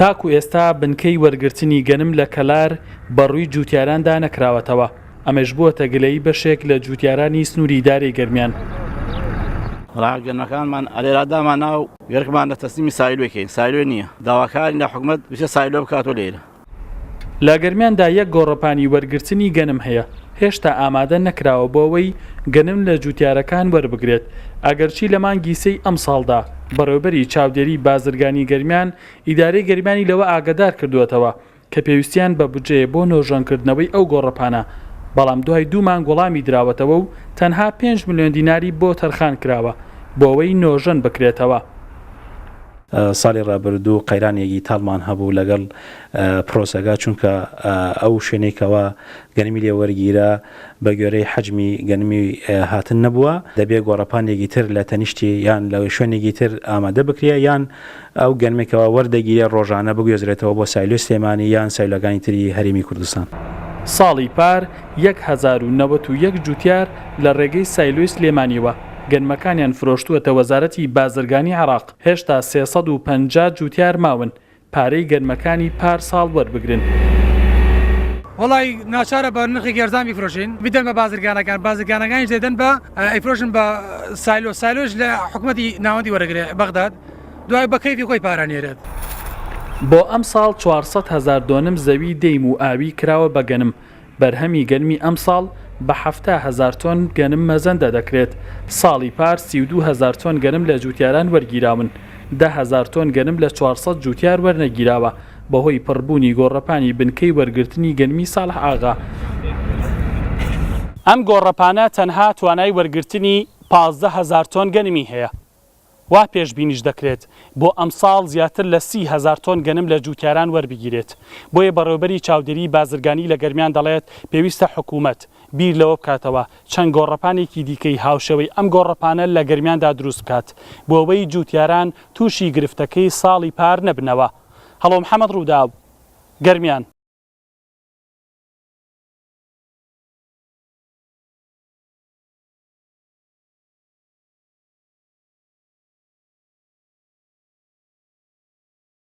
تاکو ئێستا بنکەی وەرگرتنی گەنم لە کەلار بەڕووی جووتیاراندا نەکراوەتەوە، ئەمەش بووەتە گلەیی بەشێک لە جووتیارانی سنووری ئیدارەی گەرمیان. وەڵا گەنمەکانمان ئەلێرا دامانا و گەرەکمان لە تەسلیمی سایلۆی کەین، سایلۆ نییە، داواکارین لە حکومەت بچێت سایلۆ بکاتەوە لێرە. لە گەرمیاندا یەک گۆڕەپانی وەرگرتنی گەنم هەیە، هێشتا ئامادە نەکراوە بۆ ئەوەی گەنم لە جوتیارەکان وەربگرێت، ئەگەرچی لە مانگی سێی ئەمساڵدا بەڕێوبەری چاودێری بازرگانی گەرمیان ئیدارەی گەرمیانی لەوە ئاگەدار کردووەتەوە کە پێویستیان بە بودجەیە بۆ نۆژەنکردنەوەی ئەو گۆڕەپانە، بەڵام دوای دوو مانگ وەڵامی دراوەتەوە و تەنها پێنج ملیۆن دیناری بۆ تەرخان کراوە بۆ ئەوەی نۆژەن بکرێتەوە. ساڵی ڕابردوو قەیرانێکی تاڵمان هەبوو لەگەڵ پرۆسەکە، چونکە ئەو شوێنەی کەوا گەنمی لێ وەرگیرا بە گوێرەی حەجمی گەنمی هاتن نەبووە، دەبێ گۆڕەپانێکی تر لە تەنیشتی یان لە شوێنێکی تر ئامادە بکرێ یان ئەو گەنمەی کەوا وەردەگیرێ ڕۆژانە بگوێزرێتەوە بۆ سایلۆی سلێمانی یان سایلۆکانی تری هەرێمی کوردستان. ساڵی پار 1091 جوتیار لە ڕێگەی سایلۆی سلێمانیوە گەنمەکانیان فرۆشتووەتە وەزارەتی بازرگانی عێراق، هێشتا 350 جوتیار ماون پارەی گەنمەکانی پار ساڵ وەربگرن. وەڵای ناچارە بە نرخێکی ئەرزان بیفرۆشین بیدەن بە بازرگانەکان بازرگانەکانیش دەیدەن بە ئەیفرۆشن بە سایلۆ سایلۆش لە حکومەتی ناوەندی وەرەگرێ بەغداد دوای بە کەیفی خۆی پارە نێرێت. بۆ ئەمساڵ 400 هەزار دۆنم زەوی دەیم و ئاوی کراوە بە گەنم، بەرهەمی گەنمی ئەمساڵ بە 70 هەزار تۆن گەنم مەزەندە دەکرێت، ساڵی پار 32 هەزار تۆن گەنم لە جوتیاران وەرگیراون، 10 هەزار تۆن گەنم لە 400 جوتیار وەرنەگیراوە بەهۆی پڕبوونی گۆڕەپانی بنکەی وەرگرتنی گەنمی ساڵح ئاغا. ئەم گۆڕەپانە تەنها توانای وەرگرتنی 15 هەزار تۆن گەنمی هەیە. وا پێشبینیش دەکرێت بۆ ئەمساڵ زیاتر لە 30 هەزار تۆن گەنم لە جووتیاران وەربگیرێت، بۆیە بەڕێوەبەری چاودێریی بازرگانی لە گەرمیان دەڵێت، پێویستە حکوومەت بیر لەوە بکاتەوە چەند گۆڕەپانێکی دیکەی هاوشێوەی ئەم گۆڕەپانە لە گەرمیاندا دروست بکات، بۆ ئەوەی جووتیاران تووشی گرفتەکەی ساڵی پار نەبنەوە. هەڵۆ محەمەد، رووداو، گەرمیان.